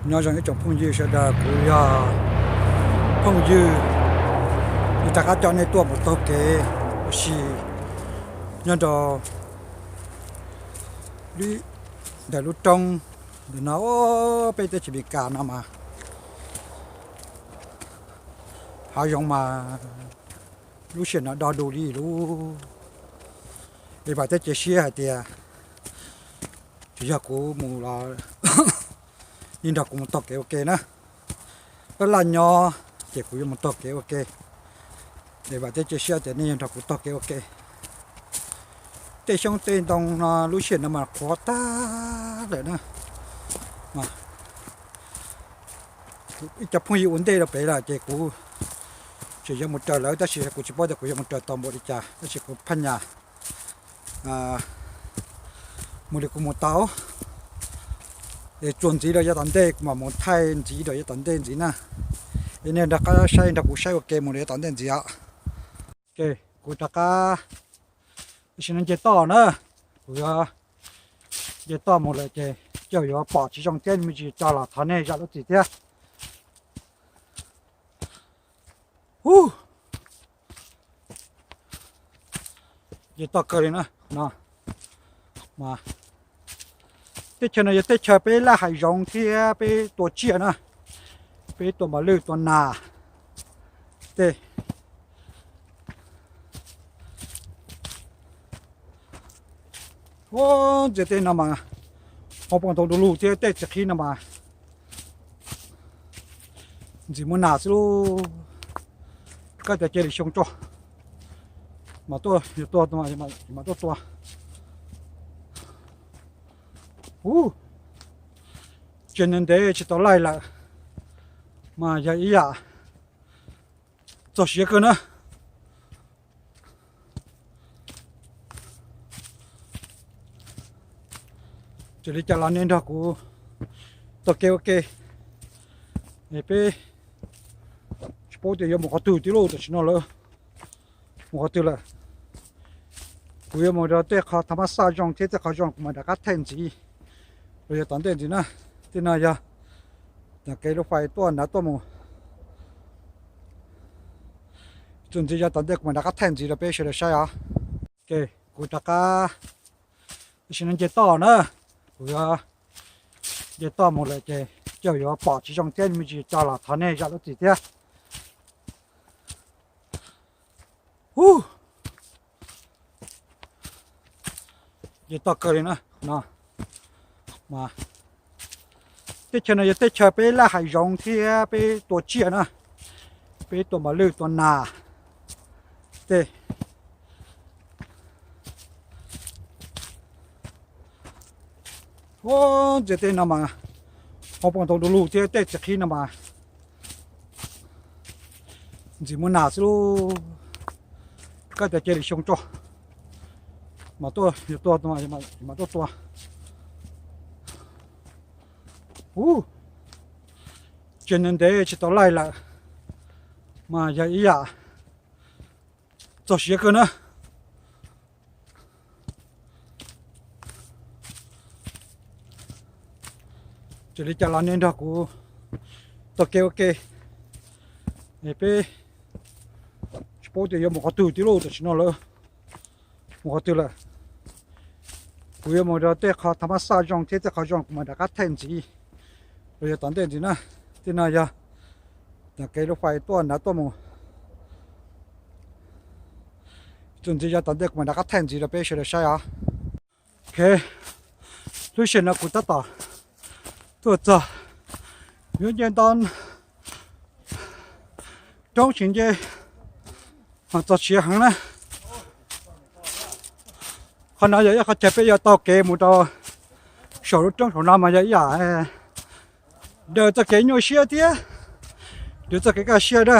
Nyob zoo ib tsoom phooj ywg sawv daws, kuv yog phooj ywg, kuv rov qab coj nej tuaj mus taug kev ua si nyob rau ntawm lub roob ntawm no, peb teb chaws Amelikas no mas hav zoov mas lub sij hawm no do du li lub. Es vam thiab cia siab hais tias tsis yog kuv mus los nej nrog kuv mus taug kev ua ke na. Laj laj nyob ces kuv yuav mus taug kev ua ke. Es vam thiab cia siab tias nej yuav nrog kuv taug kev ua ke. Tej xyoob tej ntoo no lub sij hawm no mas qhuav tag lawm na. Ib co phooj ywg ua ntej rau pem lawm ces kuv tseem yuav mus raws lawv, tab sis kuv tsis paub tias kuv yuav mus raws tau npaum li cas, tab sis kuv phaj nyas mus li kuv mus tau. Es txuas ntxiv rau yav tom ntej kuv mam mus thaij ntxiv rau yav tom ntej ntxiv na. Es nej nrog qab saib, nrog kuv saib ua ke mus rau yav tom ntej ntxiv os. Kuv rov qab, tam sim no nce toj na, kuv yuav nce toj mus lawm ces coj yuav pom tsis zoo thiab me ntsis tso los thov nej zam lub txim thiab. Ub, nce toj kawg li na no. Mas teb chaws no yog teb chaws peb laj hav zoov thiab peb tua tsiaj na, peb tua mos lwj tua nas tej. Ub, ntsia tej no mas hauv paus ntoo du lug thiab tej txiv qhib no mas ntxim muaj nas xwb lauj. Koj tias cia li xyoo tso, mas tuaj, yog tuaj, mas tuaj tua. Ub, tsev ntev ntev tsis tau laij lawm, mas yog ib yam txog siav kawg na. Raws li cas los nej nrog kuv taug kev ua ke, es peb tsis paub tias yuav mus qhov twg tiag lauj, tam sim no lawm mus qhov twg lawm. Kuv yuav mus rau tej qhov tha mab xaj zoo thiab tej qhov zoo kuv mam rov qab thaij ntxiv rau yav tom ntej ntxiv na. Tej no yog tom kev lub fais tuaj nrad tuaj mus. Txuas ntxiv yav tom ntej kuv mam rov qab thaij ntxiv rau peb sawv daws saib os. Kuv rov qab, tam sim no nce toj na, kuv yuav nce toj mus lawm ces coj yuav pom tsis zoo thiab me ntsis tso los thov nej zam lub txim thiab. Ub, nce toj kawg li na no. Mas teb chaws no yog teb chaws peb laj hav zoov thiab peb tua tsiaj na, peb tua mos lwj tua nas tej. Ub, ntsia tej no mas hauv paus ntoo du lug thiab tej txiv qhib no mas ntxim muaj nas xwb lauj. Koj tias cia li xyoo tso, mas tuaj, yog tuaj, mas tuaj tua. Ub, tsev ntev ntev tsis tau laij lawm, mas yog ib yam txog siav kawg na. Raws li cas los nej nrog kuv taug kev ua ke, es peb tsis paub tias yuav mus qhov twg tiag lauj, tam sim no lawm mus qhov twg lawm. Kuv yuav mus rau tej qhov tha mab xaj zoo thiab tej qhov zoo kuv mam rov qab thaij ntxiv rau yav tom ntej ntxiv na. Tej no yog tom kev lub fais tuaj nrad tuaj mus. Txuas ntxiv yav tom ntej kuv mam rov qab thaij ntxiv rau peb sawv daws saib os. Ok, lub sij hawm no kuv tab tom tuaj txog, yuav nce nto roob tsis nce, mas txog siav heev na. Qhov no yog ib qhov chaw peb yuav taug kev mus rau saum lub roob saum no mas yog ib yam daws txoj kev nyuaj siab thiab daws txoj kev kaj siab na.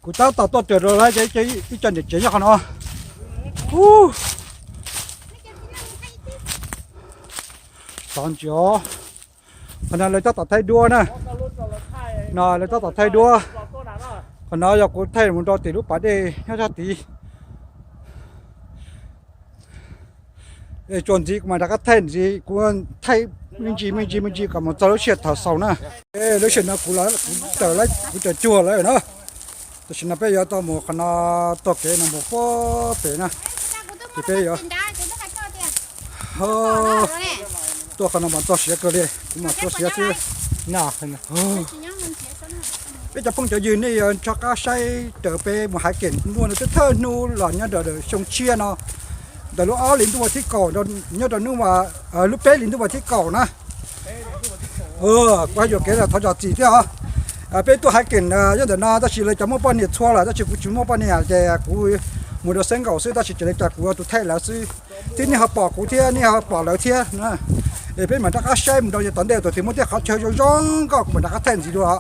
Kuv tab tom tuaj raws rau lawv cov, ib co niam tsev nyob qhov no. Ub, tov ntsis os. Qhov no lawv tab tom thaij duab na. No lawv tab tom thaij duab. Qhov no yog kuv thaij mus rau tim lub pas dej nyob sab tid. Tsuas ntxiv kuv mam rov qab thaij ntxiv, kuv thaij me ntsis me ntsis me ntsis kom mus txog lub sij hawm thaum xaus na. Lub sij hawm no kuv, kuv tawm, kuv tawm cuag lawm na. Tam sim no peb yuav tau mus qhov no, taug kev no mus puag pem na. Ces peb yuav tuaj qhov no mas txog siav kawg li, kuv mam txog siav xwb. Peb cov phooj cov ywg nej yuav nco qab saib raws peb mus hais keem ntuj no twb thawj hnub los nyob rau xyoo tshiab no, ntawm lub ob hlis ntuj vas thib kaum nyob rau hnub, lub peb hlis ntuj vas thib kaum na. Kuv hais yuam kev los thov zam txim thiab os. Peb tuaj hais keem nyob ntawm no tab sis lawv cov muaj poj niam txhua lawm tab sis kuv tsis muaj poj niam ces kuv mus rau xeeb nkaus xwb tab sis tseem li cas kuv ua tus thaij lawv xwb. Thiab nej ho pom kuv thiab nej ho pom lawv thiab na. Es peb mam rov qab saib mus rau yav tom ntej tus twg muaj tej qhov chaw zoo zoo nkauj kuv mam rov qab thaij ntxiv dua.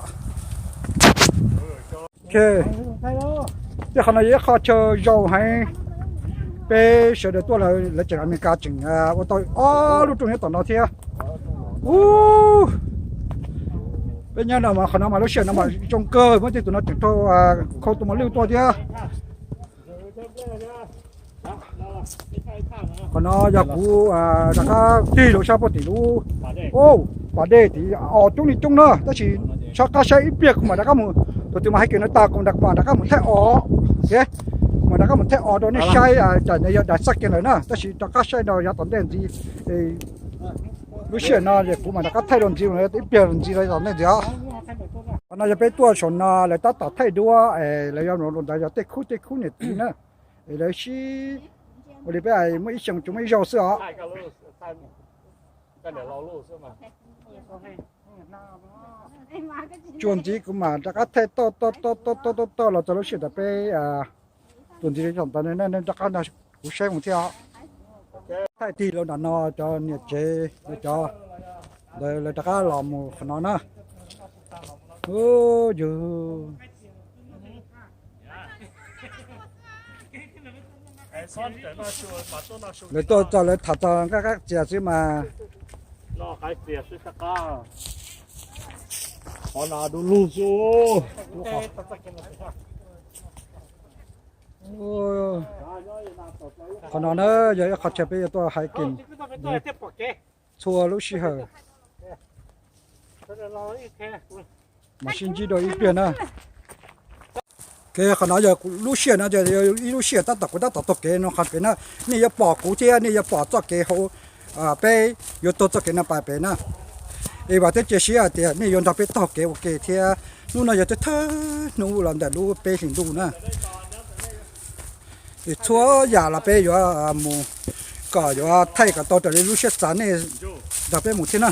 Tej qhov no yog ib qho chaw zoo heev. Peb sawv daws tuaj lawm, lawv tseem Amelikas tseem ua tau ob lub rooj nyob tom no thiab. Ub, peb nyob no mas qhov no mas lub sij hawm no mas zoo kawg, muaj tej tus no tseem raug khau tus mos lwj tuaj thiab. Qhov no yog kuv rov qab tig rau sab puag tim lub pas dej tim os, coob li coob na tab sis rov qab saib ib pliag kuv mam rov qab mus, tus twg mas hais keem no tas kuv mam rov qab mus thaij os. Mam rov qab mus thaij os rau nej saib, tsam no yog daim txoj kev lawm na tab sis rov qab saib rau yav tom ntej ntxiv. Lub sij hawm no kuv mam rov qab thaij rau ntxiv, ib pliag ntxiv rau yav tom ntej ntxiv os. Qhov no yog peb tuaj saum no lawv tab tom thaij duab es lawv yuav mus ntawd yog tej khub tej khub niam txiv na. Es lawv sib ua li peb muaj ib xyoo tsuas muaj ib zaug xwb os. Tsuas ntxiv kuv mam rov qab thaij toj toj toj toj toj toj los txog lub sij hawm peb tuaj ntxiv li thaum ntawd nej rov qab nrog kuv saib mus thiab os. Thaij tig los nram no cov niam tsev cov ntawd lawv rov qab los mus qhov no na. Yus lawv tuaj txog lawv tham txog nqaij qab txias xwb mas. Qhov no dub lug xwb. Qhov no na yog ib qho chaw peb yuav tuaj hiking txhua lub sij hawm. Mam sib ntsib dua ib pliag na. Qhov no yog lub sij hawm no yog ib lub sij hawm tab tom kuv tab tom taug kev no qhov pem na. Nej yuav pom kuv thiab nej yuav pom txoj kev hauv, peb yuav taug txoj kev no pas pem na. Es vam thiab cia siab hais tias nej yuav nrog peb taug kev ua ke thiab. Hnub no yog thawj thawj hnub los ntawm lub peb hlis ntuj na. Es txhua yam los peb yuav mus kom yuav thaij kom tau raws li lub siab xav nej nrog peb mus thiab na.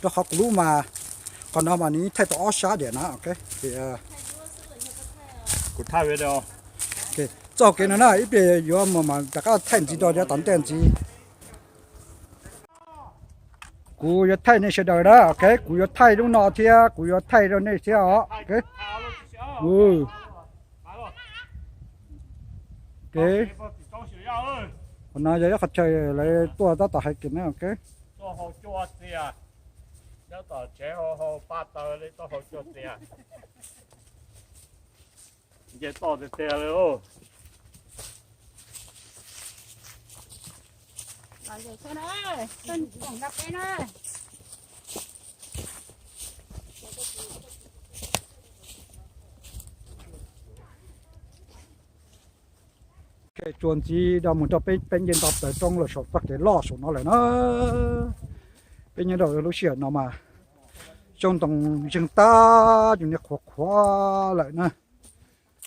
Rau qhov kuv lub mas, qhov no mas nws thaij tau ob sab diam na. Kuv thaij txoj kev no na ib pliag yuav mus mas rov qab thaij ntxiv rau yav tom ntej ntxiv. Kuv yuav thaij nej sawv daws na, ok, kuv yuav thaij lub no thiab kuv yuav thaij rau nej thiab os. Qhov no yog ib qhov chaw lawv tuaj tab tom hiking na, ok. Tsuas ntxiv rau mus rau peb, peb nce nto plaws roob los saum txoj kev loj saum no lawm na. Peb nyob rau lub sij hawm no mas xyoob ntoo ntseeg tag, nws qhuav qhuav lawm na.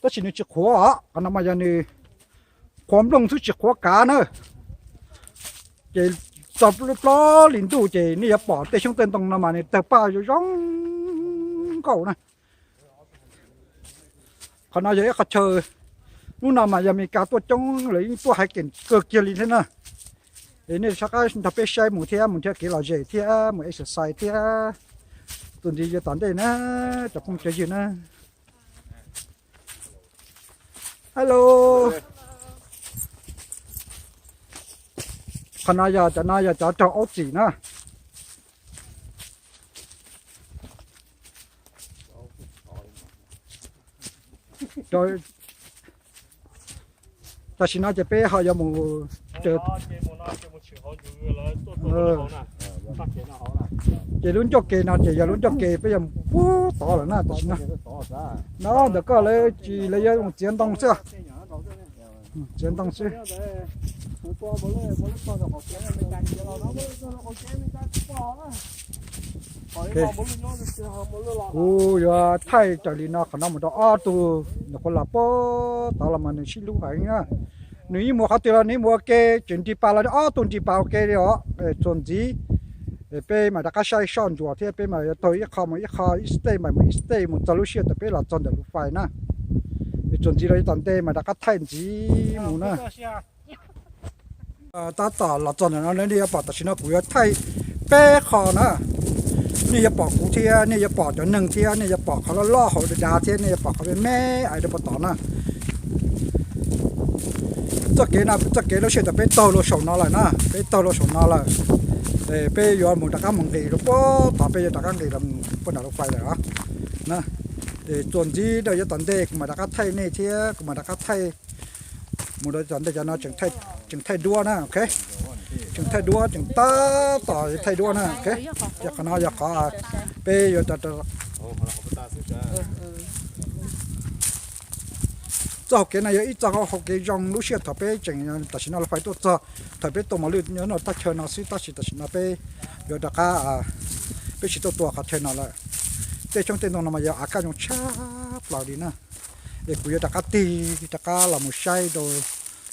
Tab sis nws tsis qhuav os, qhov no mas yog nws qhuav nplooj xwb tsis qhuav kav na. Ces txog lub plaub hlis ntuj ces nej yuav pom tej xyoob tej ntoo no mas nws tawg paj zoo zoo nkauj na. Qhov no yog ib qhov chaw, hnub no mas yog Amelikas tuaj coob lawv yeej tuaj hiking kawg kiag li thiab na. Es nej rov qab nrog peb saib mus thiab, mus nrhiav kev lom zem thiab mus exercise thiab. Tus ntxiv yuav tom ntej na, cov phooj cov ywg na. Hello. Qhov no yog cov no yog cov raug aub txim na. Tam sim no ces peb ho yuav mus, ces lub ncauj ke no ces yog lub ncauj ke peb yuav mus puag tod lawm na. Tam sim no, no ntawm koj lawv tsis, lawv yuav mus txiav ntoo xwb. Txiav ntoo xwb. Kuv yuav thaij raws li no qhov no mus rau ob tug nyuam qhuav los puag tod los mas nws sib hlub heev na. Nws yeej mus qhov twg los nws yeej mus ua ke, tseem nrig pas los ob tug nrig pas ua ke li os. Txuas ntxiv peb mam rov qab saib soj ntsuas thiab peb mam yuav taug ib qho mus ib qho, ib stage mam mus ib stage mus txog lub sij hawm thaum peb los txog ntawm lub fais na. Es txuas ntxiv los yav tom ntej mas rov qab thaij ntxiv mus na. Tab tom los txog ntawm no nej yuav pom tam sim no kuv yuav thaij peb qho na. Nej yuav pom kuv thiab nej yuav pom cov neeg thiab nej yuav pom qhov loj loj hauv dav dav thiab nej yuav pom qhov me me ais rau puag tod na. Txoj kev no, txoj kev lub sij hawm thaum peb taug los saum no lawm na, peb taug los saum no lawm. Peb yuav mus rov qab mus nqis rau puag tod, peb yuav rov qab nqis los puag nram lub fais lawm na. Txuas ntxiv rau yav tom ntej kuv mam rov qab thaij nej thiab kuv mam rov qab thaij mus rau tom ntej cov no tseem thaij duab na, ok. Tseem thaij duab tseem tab tom thaij duab na, ok. Ces qhov no yog qhov peb yuav txoj hau kev no yog ib txoj hau kev zoo lub sij hawm thaum peb tseem, tam sim no lub fais tuaj txog, thaum peb tua mos lwj nyob no thaj chaw no xwb tab sis tam sim no peb yuav rov qab, peb tsis tuaj tua qhov chaw no lawm. Tej xyoob tej ntoo no mas yog av kaj zoo tshaj plaws li na. Es kuv yuav rov qab tig rov qab los mus saib rau,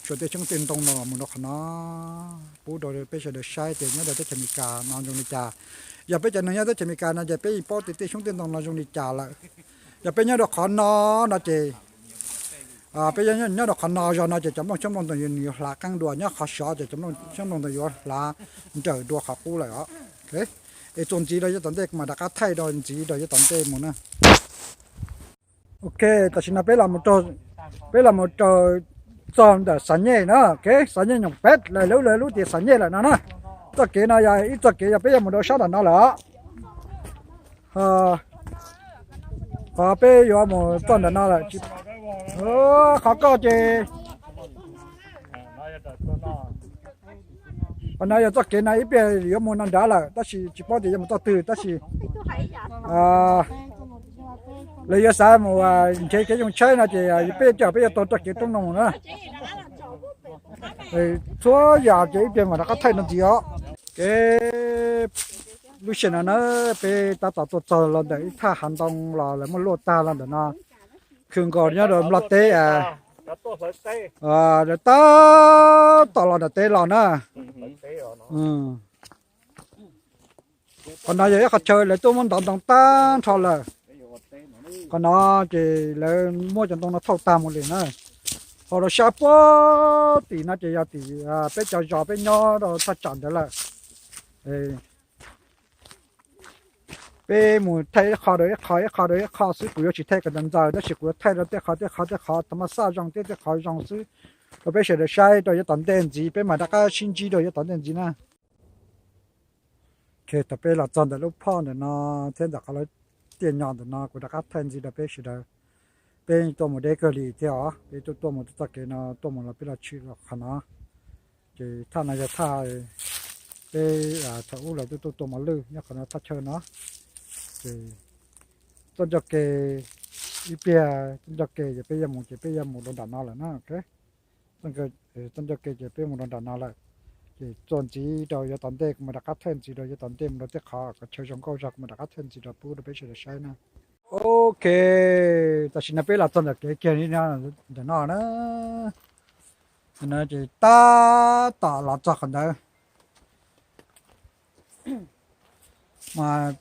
saib tej xyoob tej ntoo no los mus rau qhov no pub rau peb sawv daws saib tias nyob rau teb chaws Amelikas no zoo li cas. Yog peb cov neeg nyob teb chaws Amelikas no ces peb yeej paub tias tej xyoob tej ntoo no zoo li cas lawm. Yog peb nyob rau qhov no no ces, peb nyob rau qhov no zog no ces cov nplooj xyoob nplooj ntoo nws yuav hlav qeeb dua, nyob qhov sov ces cov nplooj xyoob nplooj ntoo yuav hlav nrawm dua qhov qub lawm os. Es txuas ntxiv rau yav tom ntej kuv mam rov qab thaij rau ntxiv rau yav tom ntej mus na. Ok, tam sim no peb los mus rau, peb los mus rau txog ntawm Xav Nyej na, ok, Xav Nyej nyoom peb lawm, lub lawv lub tias Xav Nyej lawm no na. Txoj kev no yog ib txoj kev yog peb yuav mus rau sab nram no lawm os. Qhov peb yuav mus txoj nram no lawm. Qhov koj ces, qhov no yog txoj kev no ib pliag yuav mus no nrad lawm tab sis tsis paub tias yuav mus txoj twg tab sis lawv yuav xav mus nrhiav kev zoo tshaib no ces peb coj peb yuav taug txoj kev roob no na. Txhua yam ces ib pliag mam rov qab thaij no ntxiv os. Kev lub sij hawm no na, peb tab tom tuaj txog los ntawm ib thaj hav ntoo los lawv muab luaj tag los ntawm no, khw nkaus nyob rau Nplog teb, lawv tab tom los nram teb los na. Qhov no yog ib qhov chaw lawv tuaj muab ntov ntoo tag nrho lawm. Qhov no ces lawv muab cov ntoo no thauj tag mus li na. Ho rau sab puag tim no ces yog tim peb cov zos peb nyob rau thaj tsam ntawd lawm. Peb mus thaij ib qho rau ib qho, ib qho rau ib qho xwb, kuv yuav tsis thaij kom ntau ntau tab sis kuv yuav thaij rau tej qhov tej qhov tej qhov thav mas xaj zoo thiab tej qhov zoo xwb rau peb sawv daws saib rau yav tom ntej ntxiv, peb mam rov qab sib ntsib rau yav tom ntej ntxiv na. Ok, thaum peb los txog ntawm lub phoj ntawm no thiab ntawm qhov lawv tiaj nyo ntawm no kuv rov qab thaij ntxiv rau peb sawv daws. Peb tuaj mus deb kawg li thiab os, peb tuaj tuaj mus txoj kev no tuaj mus los peb los tshwm qhov no. Ces thaj no yog thaj peb thaum ub lawv tuaj tuaj tua mos lwj nyob qhov no thaj chaw no. Ces txoj ncauj ke ib pliag txoj ncauj ke ces peb yuav mus ces peb yuav mus rau nram no lawm na. Txoj ncauj ke ces peb mus rau nram no lawm. Ces txuas ntxiv rau yav tom ntej kuv mam rov qab thaij ntxiv rau yav tom ntej mus rau tej qhov kom chaw zoo nkauj zog kuv mam rov qab thaij ntxiv rau pub rau peb sawv daws saib na. Ok, tam sim no peb los txog ntawm kev kiag li no, ntawm no na. Ces tab tom los txog qhov ntawd mas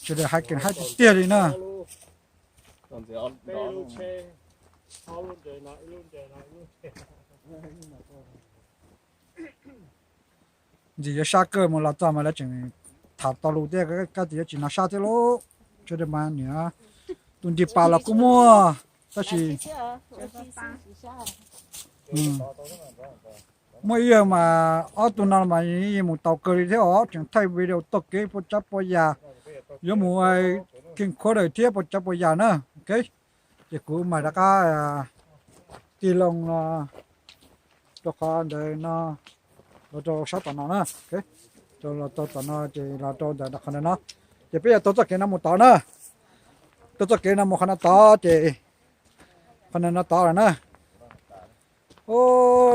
sawv daws hais keem haib tiag tiag li na. Ntxim yuav sab kawg mus los txog mas lawv tseem tham tau lus thiab, kab tias yuav tsis hnov sab thiab lauj. Sawv daws mas niam tus nrig pas los kuj muaj, tab sis muaj ib yam mas ob tug no mas yeej mus tau kawg li thiab os, tseem thaij video taug kev puas tsav puas yam, yuav mus keej khuav daws thiab puas tsav puas yam na. Ok, ces kuv mam rov qab tig loo no, rau qhov ntawd no, los rau sab tom no na. Los rau tom no ces los rau ntawm qhov ntawm no, ces peb yuav taug txoj kev no mus tod na. Taug txoj kev no mus qhov no tod ces qhov ntawm no tod lawm na.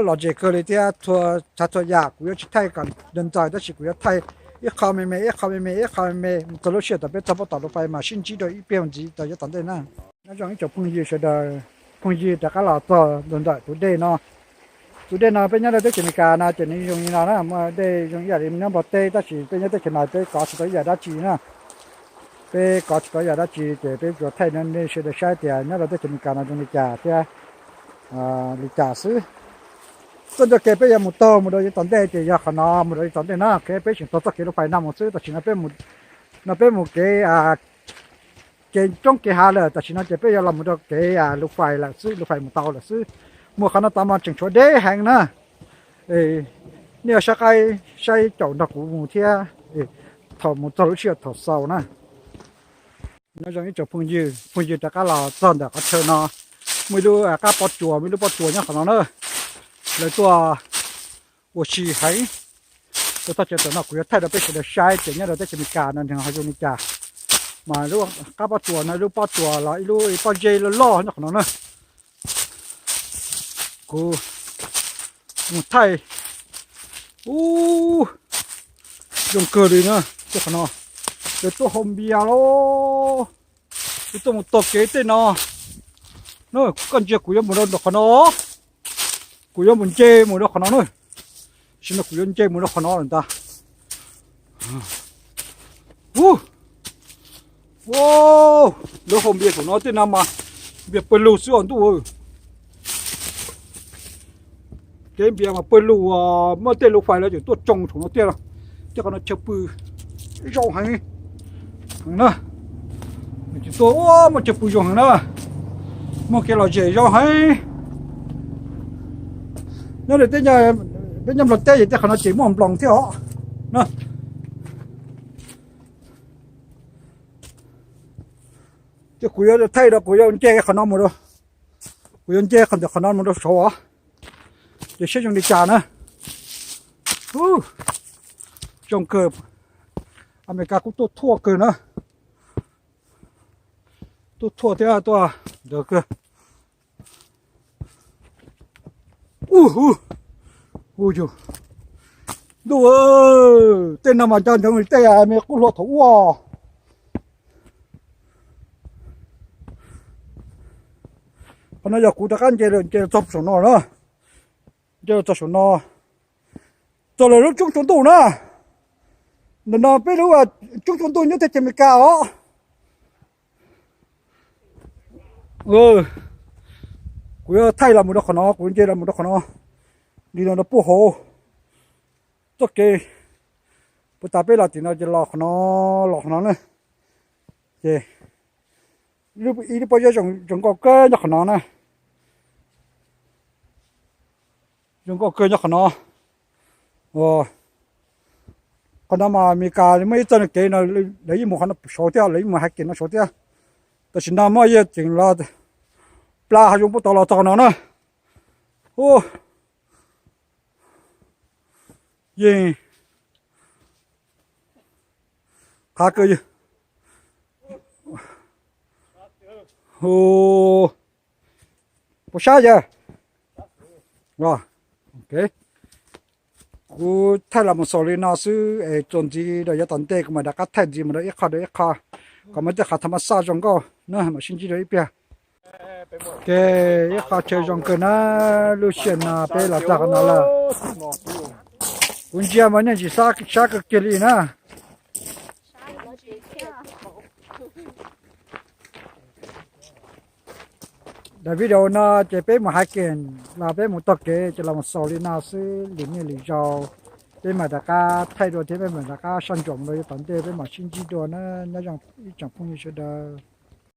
Los ze kawg li thiab, txhua tsav txhua yam kuv yuav tsis thaij kom ntau ntxaws, tab sis kuv yuav thaij ib qho me me, ib qho me me, ib qho me me mus txog lub sij hawm thaum peb txog pab tom lub fais mas sib ntsib dua ib pliag ntxiv rau yav tom ntej na. Nyob zoo ib tsoom phooj ywg sawv daws, phooj ywg rov qab los txog ntawm tus dej no. Tus dej no peb nyob rau teb chaws Amelikas no ces nws zoo li no na, muaj dej zoo ib yam li nyob Nplog teb, tab sis peb nyob teb chaws no peb kov tsis tau ib yam dab tsi na. Peb kov tsis tau ib yam dab tsi ces peb tsuas thaij nej sawv daws saib tias nyob rau teb chaws Amelikas no zoo li cas thiab li cas xwb. Txoj ncauj kev peb yuav mus taug mus rau yav tom ntej ces yog qhov no, mus rau yav tom ntej no, kev peb tseem taug txoj kev lub fais no mus xwb. Tam sim no peb mus, no peb mus kev, kev roob kev hav lawm, tam sim no ces peb yuav los mus rau kev lub fais lawm xwb, lub fais mus tau lawm xwb. Mus qhov no tod mas tseem tshuav deb heev na. Nej yuav saib qaib saib caum nrog kuv mus thiab thaum mus txog lub sij hawm thaum xaus na. Nyob zoo ib tsoom phooj ywg, phooj ywg rov qab los txog ntawm qhov chaw no, muaj ib lub qab pob tsuas, muaj ib lub pob tsuas nyob qhov no na. Lawv tuaj ua si heev. Txog chaw tom no kuv yuav thaij rau peb sawv daws saib tias nyob rau teb chaws Amelikas no nws ho zoo li cas. Mas lub qab pob tsuas no, lub pob tsuas los ib lub pob zeb loj loj nyob qhov no na. Kuv mus thaij. Ub, zoo kawg li na. Tej qhov no, lawv tuaj haus npias los, lawv tuaj mus taug kev tej no. Koj ntsia kuv yuav mus rau qhov no, kuv yuav mus nce mus rau qhov no na. Tam sim no kuv yuav nce mus rau qhov no lawm ntag. Ub, lawv haus npias saum no, tej no mas npias pawg lug xwb os ntuj. Kev npias mas pawg lug, muaj tej lub fais lawv tseem tuaj tsoo saum no tiag. Tej qhov no chaw pw zoo heev na. Tsis tuaj ua muaj chaw pw zoo heev na. Muaj kev lom zem zoo heev. Nyob peb nyob Nplog teb ces tej qhov no ces muaj nploos thiab os. Ces kuv yuav thaij rau, kuv yuav nce qhov no mus rau, kuv yuav nce qhov ntawm qhov no mus rau saud os. Ces saib zoo li cas na. Zoo kawg. Amelikas kuj tuaj thuaj kawg na. Tuaj thuaj thiab tuaj ntawd kawg. Ub, ub, ub yug, ntuj, tej no mas nco ntsoov li tej me qub hlua thaum ub. Qhov no yog kuv rov qab nce, nce txog saum no na. Nce txog saum no, txog lawm lub roob tsaus ntuj na. Ntawm no peb lub roob tsaus ntuj nyob teb chaws Amelikas os. Kuv yuav thaij los mus rau qhov no, kuv nce los mus rau qhov no, li no rau puag hauv txoj kev. Puag ta peb los tim no ces los qhov no, los qhov no na. Ces ib lub pob zeb zoo nkauj kawg nyob qhov no na. Zoo nkauj kawg nyob qhov no. Qhov no mas Amelikas muaj ib txoj kev no, lawv yeej mus qhov no saud thiab, lawv yeej mus hiking no saud thiab. Tam sim no muaj yawg tseem los pla hav zoov puag tod los txog no na. Ub, yeej qhav kawg. Puas sab yawg? Kuv thaij los mus xaus li no xwb es txuas ntxiv rau yav tom ntej kuv mam rov qab thaij ntxiv mus rau ib qho rau ib qho, kom muaj tej qhov tham ma xaj zoo nkauj na, mam sib ntsib rau ib pliag. Ces ib qho chaw zoo kawg na, lub sij hawm no peb los txog qhov no lawm. Kuv ntsia mas nej ntsis sab kawg kiag li na. Daim video no ces peb mus hiking los peb mus taug kev ces los mus xaus li no xwb, lwm niaj lwm zaus peb mam rov qab thaij dua thiab peb mam rov qab soj ntsuam mus rau yav tom ntej, peb mam sib ntsib dua na. Nyob zoo ib tsoom phooj ywg sawv daws.